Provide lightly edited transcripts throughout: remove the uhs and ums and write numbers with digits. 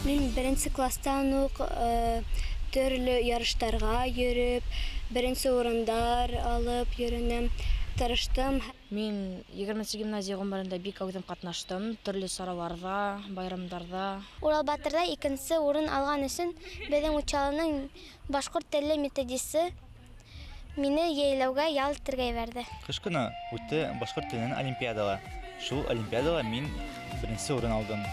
Мин беренсе класстан уҡ төрлө ярыштарға йөрөп, беренсе урындар алып йөрөнөм, тырыштым. Мин егерменсе гимназия ғүмерендә бик әүҙем ҡатнаштым, төрлө сараларҙа, байрамдарҙа. Урал батырҙа икенсе урын алған өсөн беҙҙең Учалының башҡорт телле методисы мине йәйләүгә ял итергә ебәрҙе. Ҡыш көнө үтте башҡорт теленән олимпиадала. Шул олимпиадала мин беренсе урын алдым.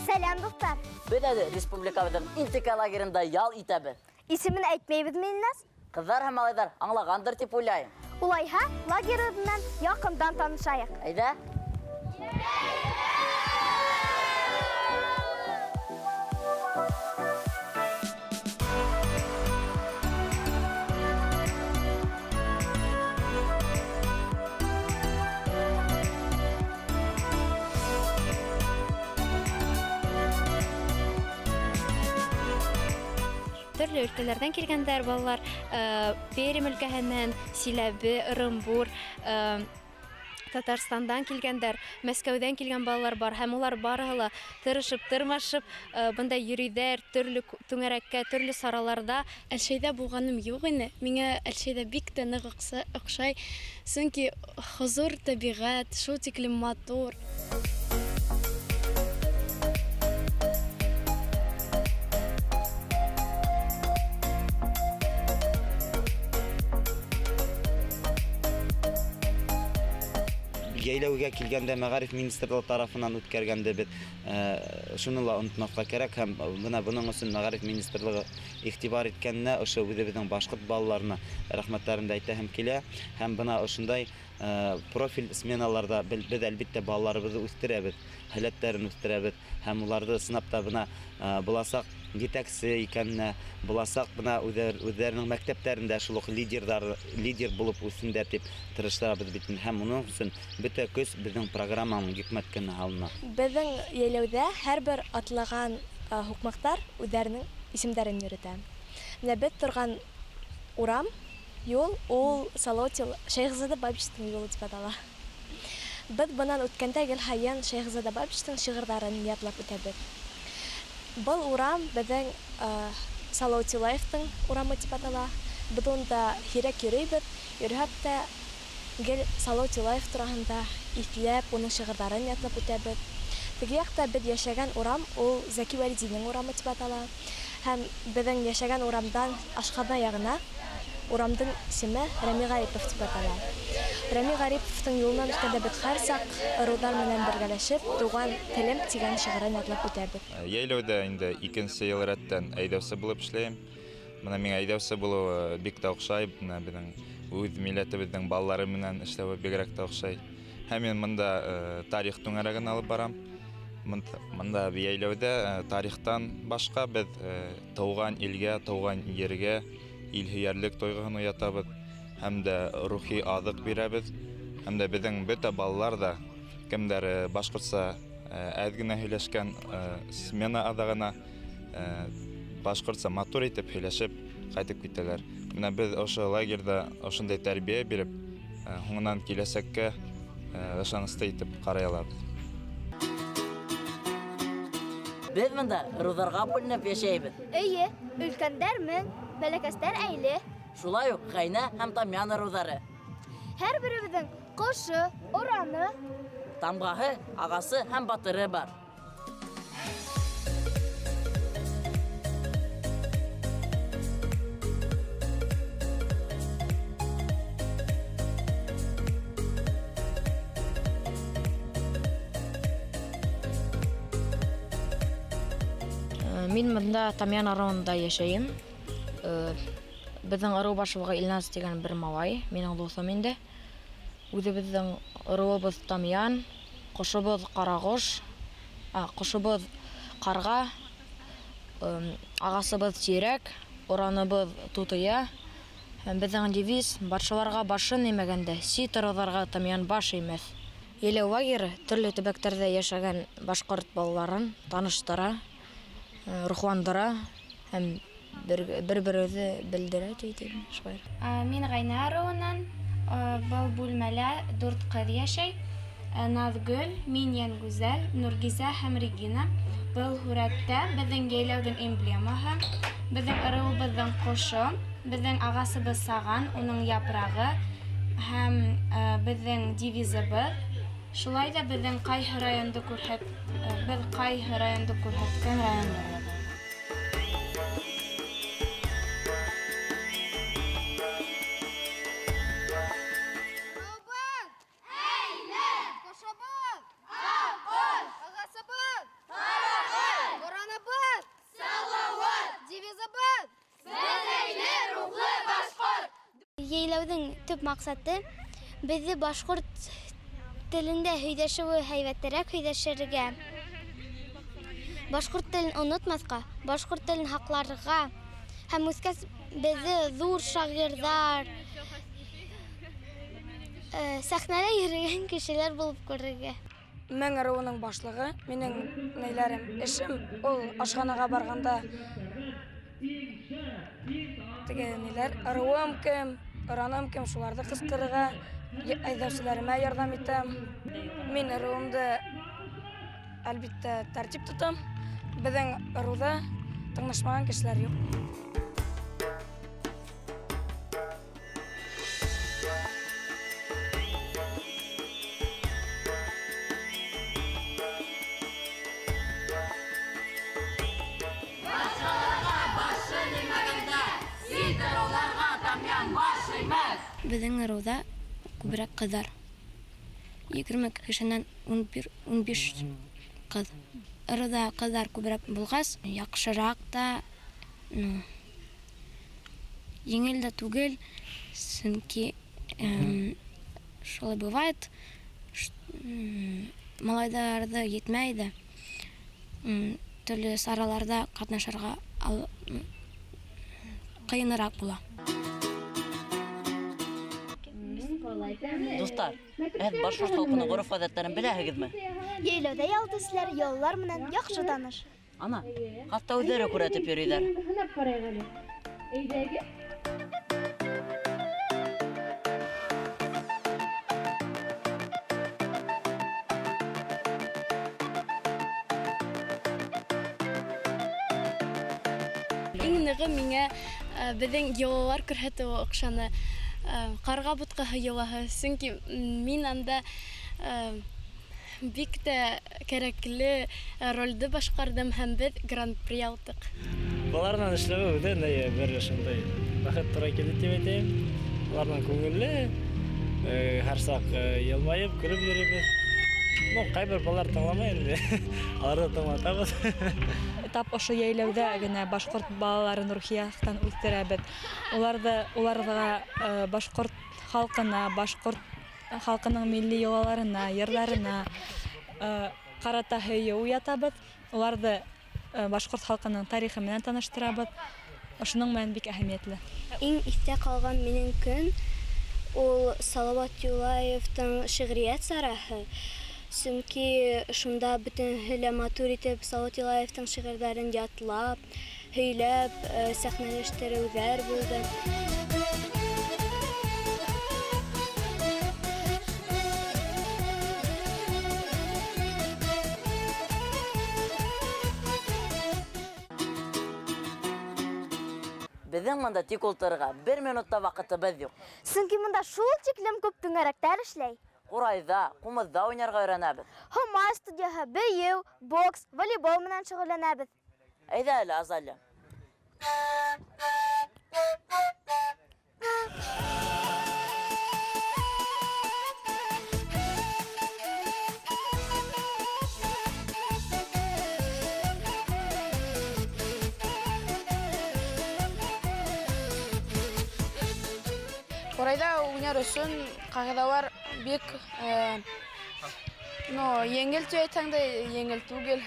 Сәләм, дуҫтар! Беҙ әле республикабыҙҙың иң текә лагерында ял итәбеҙ. Исемен әйтмәйбеҙме, Илназ? Ҡыҙҙар һәм малайҙар аңлағандыр тип уйлайым. Улайһа, лагерыбыҙ менән яҡындан танышайыҡ. Әйҙә. Төрлө өлкәләрҙән килгәндәр балалар, Пермь өлкәһенән, Силәбе, Ырымбур, Татарстандан килгәндәр, Мәскәүҙән килгән балалар бар, һәм улар барыһы ла тырышып, тырмашып, бында йөрөйҙәр, төрлө түңәрәккә, төрлө сараларҙа. Әлшәйҙә булғаным юҡ ине. Миңә Әлшәйҙә бик тә ныҡ оҡшай, сөнки хозур тәбиғәт, шул тиклем матур. Йәйләүгә килгәндә мәғариф министрлығы тарафынан үткәргәнде беҙ шуны ла онотмаҫҡа кәрәк, һәм бына бының өсөн мәғариф министрлығы иғтибар иткәненә ошо үҙебеҙҙең башҡорт балаларына рәхмәттәремде әйтәһем килә. Һәм бына ошондай профиль сменаларҙа беҙ әлбиттә балаларыбыҙҙы үҫтерәбеҙ, һәләттәрен үҫтерәбеҙ, һәм уларҙы ысынлап та бына буласаҡ етәксе икәненә, буласаҡ бына үҙҙәренең мәктәптәрендә шул уҡ лидер булып үҫһендәр тип тырыштырабыҙ бит. Һәм уның өсөн бөтә көс беҙҙең программаның йөкмәткәненә һалына. Беҙҙең йәйләүҙә һәр бер атлаған һуҡмаҡтар үҙҙәренең исемдәрен йөрөтә. Менә беҙ торған урам, юл, ул Салаутил Шәйехзада Бабичтың юлы тип атала. Беҙ бынан үткәндә гел һайын Шәйехзада Бабичтың шиғырҙарын ятлап үтәбеҙ. Был урам беҙҙең Салаутилаевтың урамы тип атала. Беҙ унда һирәк йөрөйбөҙ, йөрөһәк тә гел Салаутилаев тураһында иҫләп, уның шиғырҙарын ятлап үтәбеҙ. Теге яҡта беҙ йәшәгән урам ул Зәки Вәлидинең урамы тип атала. Һәм беҙҙең йәшәгән урамдан ашхана яғына урамдың исеме Рәми Ғарипов тип атала. Рәми Ғариповтың юлынан үткәндә беҙ һәр саҡ ырыуҙар менән бергәләшеп Туған телем тигән шиғырын ятлап үтәбеҙ. Йәйләүҙә инде икенсе йыл рәттән әйҙәүсе булып эшләйем. Бына миңә әйҙәүсе булыуы бик тә оҡшай. Бына беҙҙең үҙ милләтебеҙҙең балалары менән эшләүе бигерәк тә оҡшай. Һәм мин бында тарих түңәрәген алып барам. Мында йәйләүҙә тарихтан башҡа беҙ тыуған илгә, тыуған ергә илһөйәрлек тойғоһон уятабыҙ, һәм дә рухи аҙыҡ бирәбеҙ. Һәм дә беҙҙең бөтә балалар ҙа, кемдәр башҡортса әҙ генә һөйләшкән смена аҙағына башҡортса матур итеп һөйләшеп ҡайтып китәләр. Бына беҙ ошо лагерҙа ошондай тәрбиә биреп, һуңынан киләсәккә ышаныслы итеп ҡарай алабыҙ. Беҙ бында ырыуҙарға бүленеп йәшәйбеҙ. Эйе, өлкәндәр мең, бәләкәстәр әйле. Шулай уҡ Ғәйнә һәм Тамъян ырыуҙары. Һәр беребеҙҙең ҡошо, ораны, тамғаһы, ағасы һәм батыры бар. Мин бында Тамъян ырыуында йәшәйем. Беҙҙең ырыу башлығы Илназ тигән бер малай, минең дуҫым инде. Үҙебеҙҙең ырыуыбыҙ Тамъян, ҡошобоҙ ҡарағош, ҡошобоҙ ҡарға, ағасыбыҙ тирәк, ураныбыҙ тутыя. Һәм беҙҙең девиз: батшаларға башын эймәгәндә, сит ырыуҙарға Тамъян баш эймәҫ. Йәйләү лагеры төрлө төбәктәрҙә йәшәгән башҡорт балаларын таныштыра, рухландыра Һәм бер-беребеҙҙе белдерә тип шулай. Мин Ғайна ырыуынан, был бүлмәлә 4 ҡыҙ йәшәй. Наҙгөл, мин Йәнгүзәл, Нургизә һәм Регина. Был һүрәттә беҙҙең йәйләүҙең эмблемаһы, беҙҙең ырыуыбыҙҙың ҡошо, беҙҙең ағасыбыҙ саған, уның япрағы һәм беҙҙең девизыбыҙ. Шулай ҙа беҙҙең ҡайһы районды беҙ ҡайһы районды күрһәткән райондар. Йәйләүҙең төп маҡсаты беҙҙе башҡорт телендә һөйләшеүе һәйбәтерәк һөйләшергә, башҡорт телен онотмаҫҡа, башҡорт телен һаҡларға һәм үҫкәс беҙҙе ҙур шағирҙар, сәхнәлә йөрөгән кешеләр булып күрергә. Мең ырыуының башлығы, минең нәйләрем, эшем ул ашханаға барғанда теге ниләр, ырыуым кем, ыраным кем, шуларҙы ҡысҡырырға, әйҙәүселәремә ярҙам итәм. Мин ырыуымды әлбиттә тәртип тотам. Беҙҙең ырыуҙа тыңлашмаған кешеләр юҡ. Беҙҙең ырыуҙа күберәк ҡыҙҙар. 20 кешенән 15 ҡыҙ. Ырыуҙа ҡыҙҙар күберәк булғас, яҡшыраҡ та, еңел дә түгел, сөнки шулай бывает, малайҙарҙы етмәй ҙә, төрлө сараларҙа ҡатнашырға ҡыйыныраҡ була. Дуҫтар, һеҙ башҡорт халҡының ғөрөф-ғәҙәттәрен беләһегеҙме? Йәйләүҙә ял итеүселәр йолалар менән яҡшы таныш. Ана, хатта үҙҙәре күрәтеп йөрөйҙәр. Һынап ҡарайыҡ әле. Әйҙәгеҙ. Иң нығы миңә беҙҙең йолалар күрһәтеүе оҡшаны. Ҡарға бутҡаһы йолаһы, сөнки мин анда бик тә кәрәкле ролде башҡарҙым һәм беҙ гран-при алдыҡ. Балалар менән эшләү үҙе бер шундай бәхет тура килде тип әйтәйем. Улар менән күңелле, һәр саҡ йылмайып, көлөп йөрөйбөҙ. Ну, ҡайбер балалар тыңламай инде, аларҙы тыңлатабыҙ. Тап ошо йәйләүҙә генә башҡорт балаларын рухи яҡтан үҫтерәбеҙ. Уларҙы башҡорт халҡына, башҡорт халҡының милли йолаларына, йырҙарына ҡарата һөйөү уятабыҙ. Уларҙы башҡорт халҡының тарихы менән таныштырабыҙ. Ошоноң менән бик әһәмиәтле. Иң иҫтә ҡалған минең көн ул Салауат Юлаевтың шиғриәт сараһы. Сөнки шунда бөтөнһө лә матур итеп Салауат Юлаевтың шиғырҙарын ятлап, һөйләп, сәхнәләштереүҙәр булды. Беҙҙең бында тик ултырырға бер минут та ваҡытыбыҙ юҡ. Сөнки бында шул тиклем күп түңәрәктәр эшләй. Ҡурайҙа, ҡумыҙҙа уйнарға өйрәнәбеҙ. Һомай студияһы, бейеү, бокс, волейбол менән шөғөлләнәбеҙ. Әйҙә әле, Азалия. Ҡурайҙа уйнар өсөн ҡағиҙалар бик, еңел тип әйтһәң дә, еңел түгел.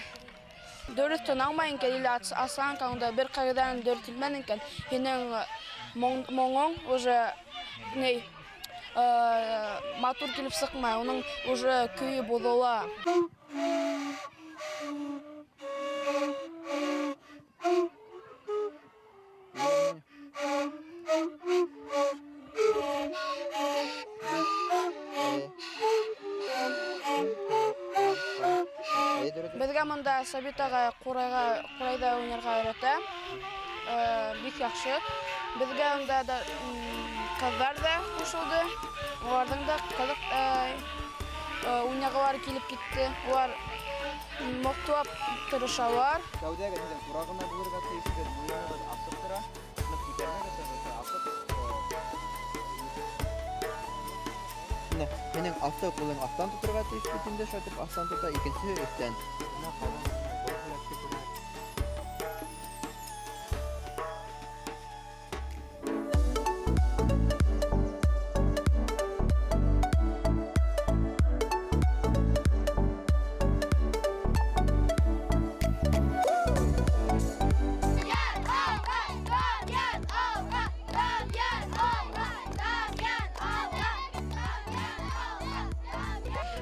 Дөрөҫ тын алмай икән, или асҡан икән, унда бер ҡағиҙаны дөрөҫ белмәнең икән, һинең моңоң уже матур килеп сыҡмай, уның уже көйө боҙола. монда Сабит ағай ҡурайҙа уйнарға өйрәтә. Бик яҡшы. Беҙгә унда да ҡыҙҙар ҙа ҡушылды. Уларҙың да ҡыҙыҡ уйнағылары килеп китте. Улар моҡтап тырышалар. Кәүҙәгеҙ һеҙҙең тура ғына булырға тейешһегеҙ, муйынығыҙ асыҡ тора. Ныҡ күтәрмәгеҙ, асыҡ. Һинең аҫты ҡулың аҫтан тоторға тейеш бит инде, шулай итеп аҫтан тота, икенсеһе өҫтән.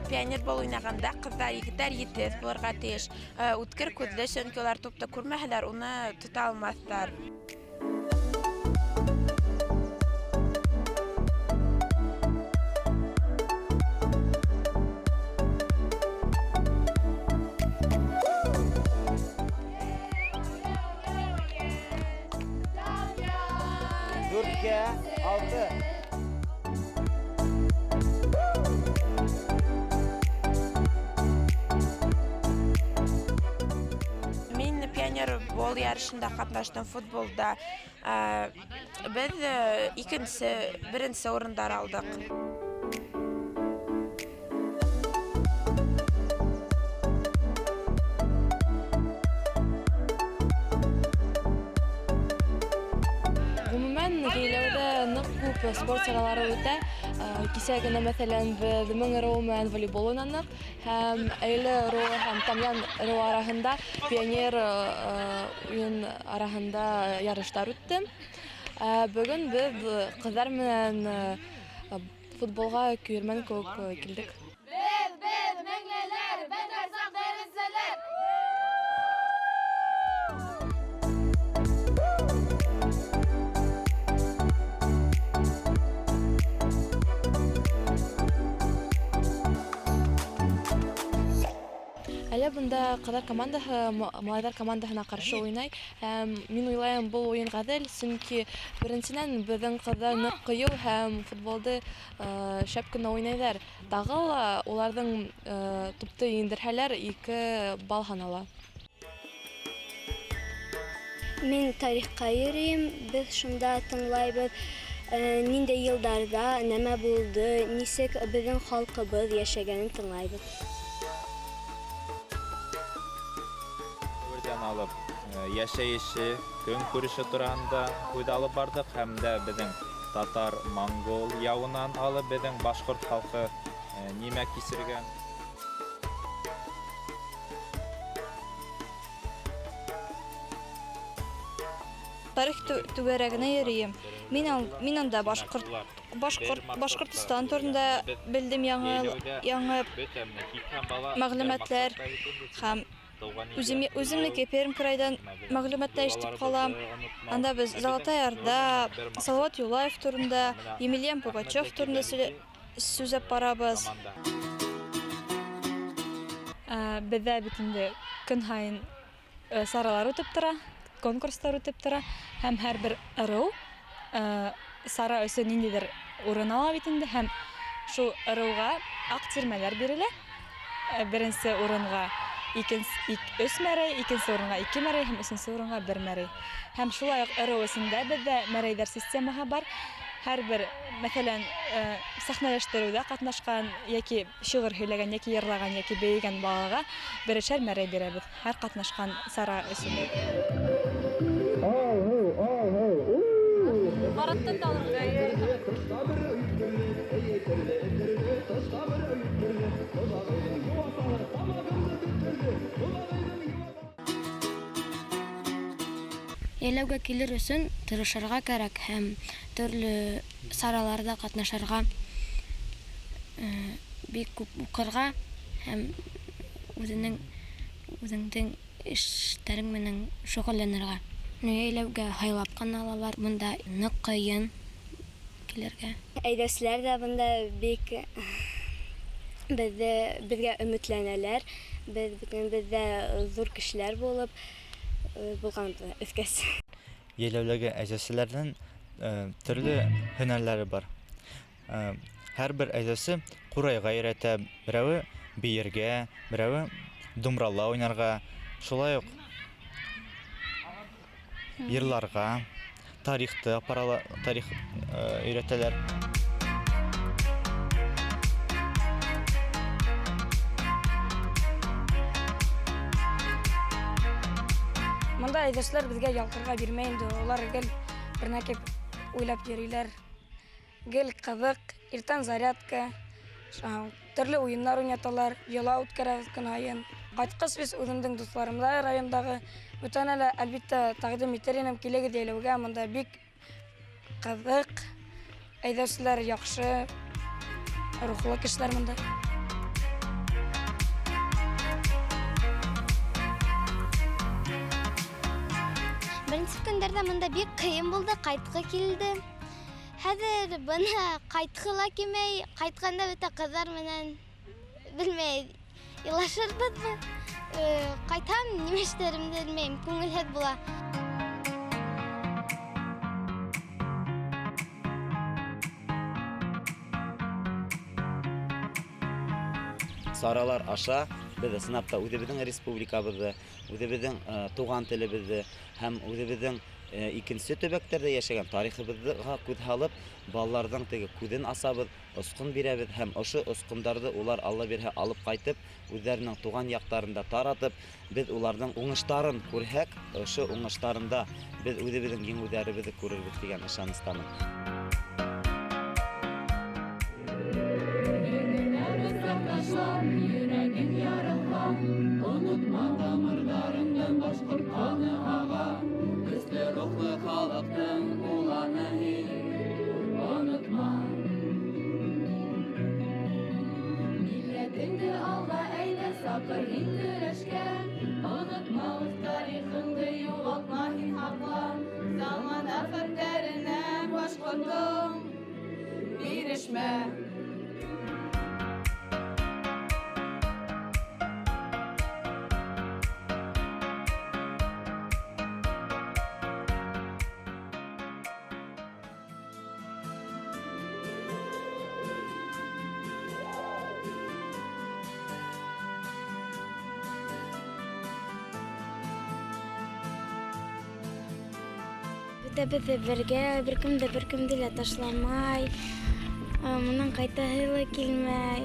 Пионербол уйнағанда ҡыҙҙар, егеттәр етеҙ булырға тейеш. Үткер күҙле, сөнки улар тупты күрмәһәләр, уны тота алмаҫтар. Дүрткә алты. Пионербол ярышында ҡатнаштым, футболда. Беҙ беренсе урындар алдыҡ. Ғөмүмән, йәйләүҙә ныҡ күп спорт саралары үтә. Кисә генә, мәҫәлән, беҙ Мең ырыуы менән волейбол уйнаныҡ һәм Әйле ырыуы һәм Тамъян ырыуы араһында пионер уйын араһында ярыштар үтте. Бөгөн беҙ ҡыҙҙар менән футболға көйөрмән кеүек килдек. Беҙ, меңлеләр, беҙ һәр саҡ беренселәр. Әле бында ҡыҙҙар командаһы малайҙар командаһына ҡаршы уйнай. Һәм мин уйлайым, был уйын ғәҙел, сөнки беренсенән беҙҙең ҡыҙҙар ныҡ ҡыйыу һәм футболды шәп кенә уйнайҙар. Тағы ла уларҙың тупты индерһәләр, 2 балл һанала. Мин тарихҡа йөрөйөм, беҙ шунда тыңлайбыҙ, ниндәй йылдарҙа нәмә булды, нисек беҙҙең халҡыбыҙ йәшәгәнен тыңлайбыҙ. Алып, йәшәйеше, көнкүреше тураһында һүҙ алып барҙыҡ һәм дә беҙҙең татар-монгол яуынан алып беҙҙең башҡорт халҡы нимә кисергән. Тарих түгәрәгенә йөрөйөм. Мин анда Башҡортостан турында белдем яңы мәғлүмәтләр һәм үземнеке Пермь крайдан мәғлүмәттәр ишетеп ҡалам. Анда беҙ Золотая Орда, Салават Юлаев турында, Емельян Пугачев турында сүзәп барабыҙ. Беҙҙә бит инде көн һайын саралар үтеп тора, конкурстар үтеп тора һәм һәр бер ырыу сара өсөн ниндәйҙер урын ала бит инде һәм шул ырыуға аҡ тирмәләр бирелә. Беренсе урынға өс мәрәй, икенсе урынға 2 мәрәй һәм өсөнсө урынға 1 мәрәй. Һәм шулай уҡ ырыу эсендә беҙҙә мәрәйҙәр системаһы бар. Һәр бер, мәҫәлән, сәхнәләштереүҙә ҡатнашҡан йәки шиғыр һөйләгән, йәки йырлаған, йәки бейегән балаға берешәр мәрәй бирәбеҙ һәр ҡатнашҡан сара өсөн. Мараттан да алырға. Йәйләүгә килер өсөн тырышырға кәрәк һәм төрлө сараларҙа ҡатнашырға, бик күп уҡырға һәм үҙеңдең эштәрең менән шөғөлләнергә. Йәйләүгә һайлап ҡына алалар, бында ныҡ ҡыйын килергә. Әйҙәүселәр ҙә бында бик беҙгә өмөтләнәләр. Беҙ бөтөнөбөҙ ҙә ҙур кешеләр булып булғанбыҙ үҫкәс. Йәйләүҙәге әйҙәүселәрҙең төрлө һөнәрҙәре бар. Һәр бер әйҙәүсе ҡурайға өйрәтә, берәүе бейергә, берәүе думрала уйнарға, шулай уҡ йырларға, тарихты апарала, тарих өйрәтәләр. Мында әйҙәүселәр беҙгә ялҡырға бирмәй инде, улар гел бер нәкеп уйлап йөрөйләр. Гел ҡыҙыҡ, иртән зарядка, төрлө уйындар уйнаталар, йола үткәрәбеҙ көн һайын. Ҡайтҡас беҙ үҙемдең дуҫларымда райондағы бүтәнә лә, әлбиттә, тәҡдим итер инем, килегеҙ йәйләүгә, мында бик ҡыҙыҡ, әйҙәүселәр яҡшы, рухлы кешеләр мында. Беренсе көндәрҙә мында бик ҡыйын булды, ҡайтҡы килде. Хәҙер бына ҡайтҡы ла килмәй, ҡайтҡанда бөтә ҡыҙҙар менән белмәй илашырбыҙмы? Ҡайтһам, нимә эшләремде белмәйем, күңелһеҙ була. Саралар аша беҙ ысынлап та үҙебеҙҙең республикабыҙҙы, үҙебеҙҙең туған телебеҙҙе һәм үҙебеҙҙең икенсе төбәктәрҙә йәшәгән тарихыбыҙға күҙ һалып, балаларҙың теге күҙен асабыҙ, осҡон бирәбеҙ һәм ошо осҡондарҙы улар Алла бирһә алып ҡайтып, үҙҙәренең туған яҡтарында таратып, беҙ уларҙың уңыштарын күрһәк, ошо уңыштарында беҙ үҙебеҙҙең еңеүҙәребеҙҙе күрербеҙ тигән ышаныстамын. Йөрәгең ярылған, онотма тамырҙарыңдан башҡорт ҡаны аға. Көслө рухлы халыҡтың уланы һин, онотма. Милләтеңде алға әйҙә, саҡыр һин көрәшкә. Онотма үҙ тарихыңды, юғалтма һин һаҡла. Заман афәттәренә башҡортом бирешмә. Бөтәбеҙ бергә, бер кем дә бер кемде лә ташламай, мынан ҡайтаһы ла килмәй.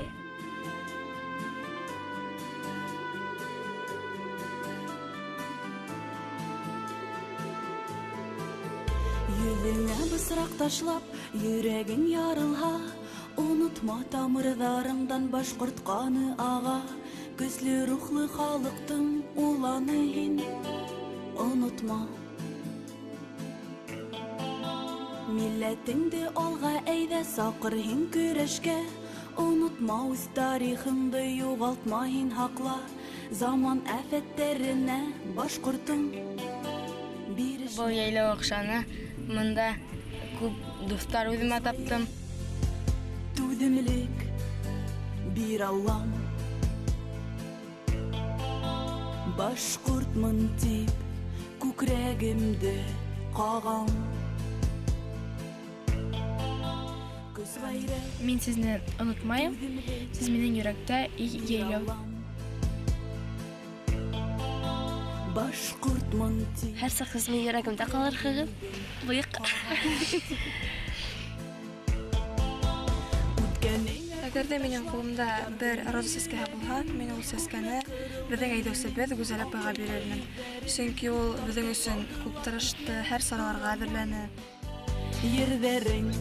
Йөҙөңә бысраҡ ташлап, йөрәгең ярылһа, онотма тамырҙарыңдан башҡорт ҡаны аға. Көслө рухлы халыҡтың уланы һин, онотма. Милләтеңде алға әйҙә, саҡыр һин көрәшкә. Онотма үҙ тарихыңды, юғалтма һин һаҡла. Заман афәттәренә башҡортоң бирешмә. Был йәйләү оҡшаны, мында күп дуҫтар үҙемә таптым. Түҙемлек бир Аллам, башҡортмон тип күкрәгемде ҡағам. Мин һеҙҙе онотмайым, һеҙ минең йөрәктә йәйләү. Башҡортмон тип Һәр саҡ һеҙ минең йөрәгемдә ҡалырһығыҙ. Быйыҡ. Әгәр ҙә минең ҡулымда бер роза сәскәһе булһа, мин ул сәскәне беҙҙең әйҙәүсебеҙ Гүзәл апайға бирермен. Сөнки ул беҙҙең өсөн күп тырышты, һәр сараларға әҙерләне. Ерҙәрең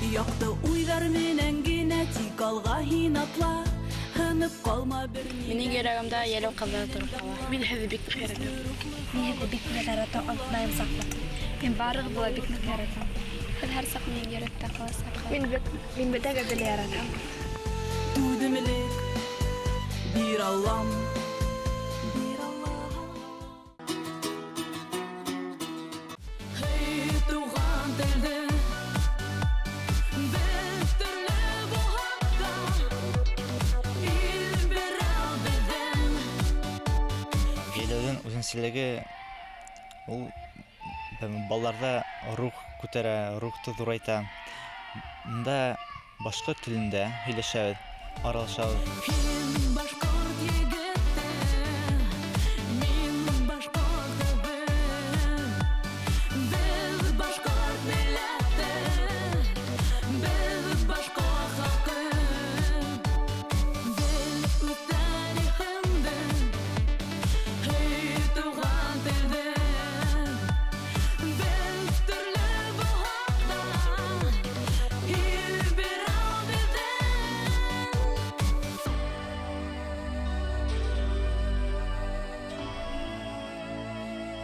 яҡты уйҙар менән генә тик алға һин атла, һынып ҡалма бер ни. Минең йөрәгемдә йәйләү ҡыҙҙары тороп ҡала. Мин һеҙҙе бик ныҡ яратам. Мин һеҙҙе бик ныҡ яратам, онотмайым саҡлы. Мин барығыҙҙы ла бик ныҡ яратам. Һеҙ һәр саҡ минең йөрәктә ҡаласаҡһығыҙ. Мин бөтәгеҙҙе лә яратам. Түҙемлек бир Аллам. Йәйләүҙең үҙенсәлеге ул балаларҙа рух күтәрә, рухты ҙурайта. Бында башҡорт телендә һөйләшәбеҙ, аралашабыҙ. Һин башҡорт егете, мин башҡорт ҡыҙы. Беҙ башҡорт милләте, беҙ башҡорт халҡы. Бел үҙ тарихыңды, һөй туған телде. Беҙ төрлө булһаҡ та, ил берәү беҙҙең.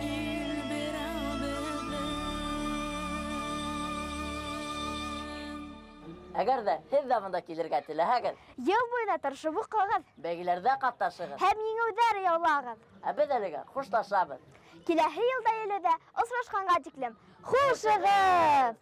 Ил берәү беҙҙең. Әгәр ҙә һеҙ ҙә бында килергә теләһәгеҙ, Йыл буйына тырышып уҡығыҙ бәйгеләрҙә ҡатнашығыҙ. һәм еңеүҙәр яулағыҙ. Ә беҙ әлегә хушлашабыҙ. Киләһе йылда йәйләүҙә осрашҡанға тиклем. Хушығыҙ!